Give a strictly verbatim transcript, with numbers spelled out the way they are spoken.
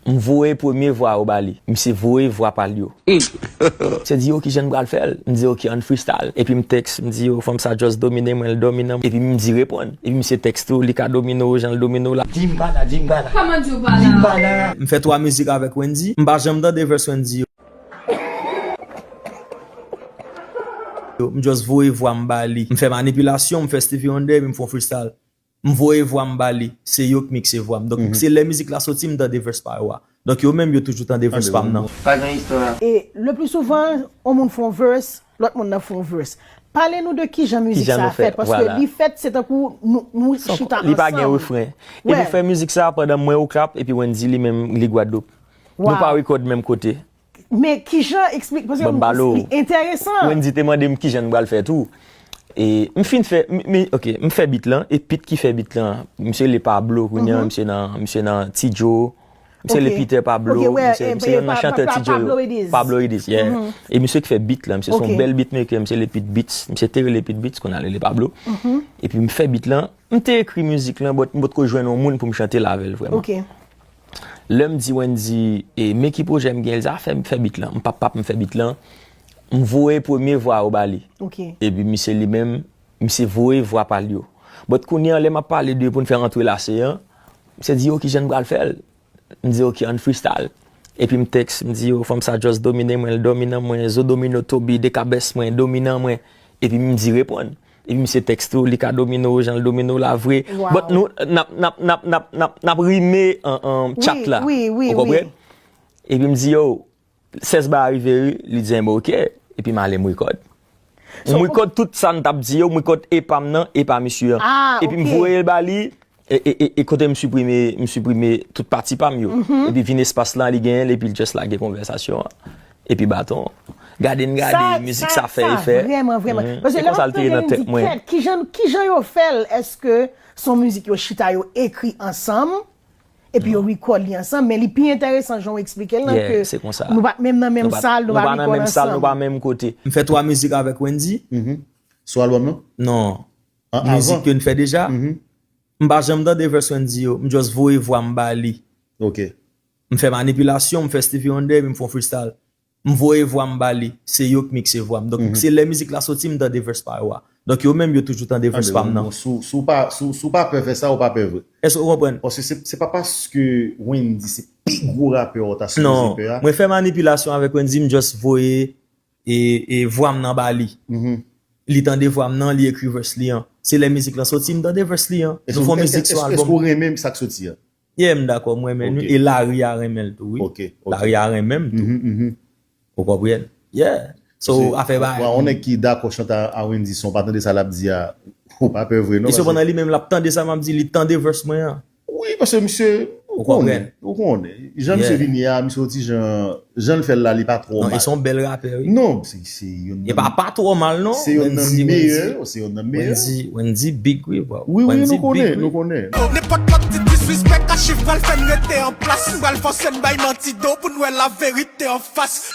M voye premye vwa yo ba li. Misye voye vwa pa l yo. Misye di, "Yo, kijan n pral fè l?" M di, "Ok, ann freestyle." Epi m tèks, m di, "Yo, fanm sa just domine mwen, l dominan m." Epi m di, "Reponn." Epi misye tèks tou, "Li ka domine w jan l domine w la." Di m pa la, di m pa la. Kòman di w pa la? Di m pa la. M fè twa mizik avèk Wendy. M pa janm tande verse Wendy yo. Yo, m just voye vwa m ba li. M fè manipilasyon, m fè Stevie Wonder, epi m fè yon freestyle. M voye vwa m ba li. Se yo k mikse vwa m. Donk, se lè mizik la soti, m tande verse pa yo a. Donk, yo menm, yo toujou tande verse pa m nan. Pa gen istwa. E le pli souvan, yon moun fè yon verse, lòt moun nan fè yon verse. Pale nou de kijan mizik sa a fèt, paske li fèt, se tankou nou, nou chita ansanm. Li pa gen refren. Epi fè mizik sa a pandan mwen Oklap, epi Wendy li menm, li Gwadloup. Nou pa record menm kote. Men kijan, eksplike, paske li enteresan. Wendy te mande m kijan n pral fè tou. E m fin fè, m, m, ok, m fè beat lan, e Pete ki fè beat lan. Misye le Pablo, kounye a, misye nan, misye nan Ti Joe. Misye le Peter Pablo, misye, misye youn nan chantè Ti Joe yo. Pablo It Is. Pablo It Is, yeah. E misye ki fè beat lan, misye se yon bèl beatmaker, misye le Pete Beats, misye te rele Pete Beats, kounye a li rele Pablo. Epi m fè beat lan, m te ekri mizik lan, but m potko jwenn yon moun pou m chante l avè l vrèman. Lè m di Wendy, e, men ki pwojè m gen, li di, a, fè, fè beat lan. M pap pap, m fè beat lan. M voye premye vwa yo ba li. Epi misye li menm, misye voye vwa pa l yo. But kounye a, lè m ap pale de pou n fè antrelase an, misye di, "Yo, kijan n pral fè l?" M di, "Ok, ann freestyle." Epi m tèks, m di, "Yo, fanm sa just domine mwen, l dominan mwen, zo domino Toby, dekabès mwen, dominan mwen." Epi m di, "Reponn." Epi misye tèks tou, "Li ka domine w jan l domine w la vre." But nou, n ap, n ap, n ap, n ap, n ap, n ap rime an, an chat la. Ou konprann? Epi m di, "Yo, sèz ba a rive wi." Li di, "Enben, ok." Epi m ale m record. M record tout sa n t ap di yo, m record e pa m nan, e pa misye an. Epi m voye l ba li, e, e, e, e kote m siprime, m siprime tout pati pa m yo. Epi vin espas lan, li genyen l, epi l just lage konvèsasyon an. Epi baton. Gade n gade, mizik sa fè efè. Vrèman, vrèman. Paske lè m ap tande l, m di, "Kèt, kijan, kijan yo fè l? Èske se yon mizik yo chita, yo ekri ansanm?" Epi yo record li ansanm, men li pi enteresan jan w eksplike l lan ke nou pa t menm nan menm sal, nou pa record ansanm. Nou pa nan menm sal, nou pa menm kote. M fè twa mizik avèk Wendy. Sou album nan? Non. Mizik ke n fè deja. M pa janm tande verse Wendy yo, m just voye vwa m ba li. Ok. M fè manipilasyon, m fè Stevie Wonder, epi m fè yon freestyle. M voye vwa m ba li, se yo k mikse vwa m. Donk, se lè mizik la soti, m tande verse pa yo a. Donk, yo menm, yo toujou tande verse pa m nan. Bon, si w, si w pa, si w, si w pa pè fè sa, ou pa pè vre. Èske w konprann? Paske se, se pa paske Wendy se pi gwo rapè w ta sipoze pè a. Non, mwen fè manipilasyon avèk Wendy, m just voye e, e vwa m nan ba li. Li tande vwa m nan, li ekri verse li an. Se lè mizik lan soti, m tande verse li an. Nou fè yon mizik sou album. Èske w renmen sa k soti a? Yeah, m dakò, m renmen nou. E lari a renmen l tou, wi. Lari a renmen m tou. Ou konprann? Yeah. So, afè ba. Bon, yon nèg ki dakò chante a, a Wendy, si w pa tande sa l ap di a, ou pa pè vre, non. E sepandan, li menm, l ap tande sa m ap di, li tande verse mwen an. Wi, paske misye, ou konnen, ou konnen. Jan misye vini a, misye yon ti jan, jan l fè l la, li pa twò mal. Non, e se yon bèl rapè, wi. Non, se, se youn nan. E pa, pa twò mal, non. Se youn nan meyè, se youn nan meyè. Wendy, Wendy big, wi, bro. Wi, wi, nou konnen, nou konnen. Nenpòt lòt ti disrespect a chif pral fè n rete an plas. Pral fòse n bay manti do pou n wè laverite an fas.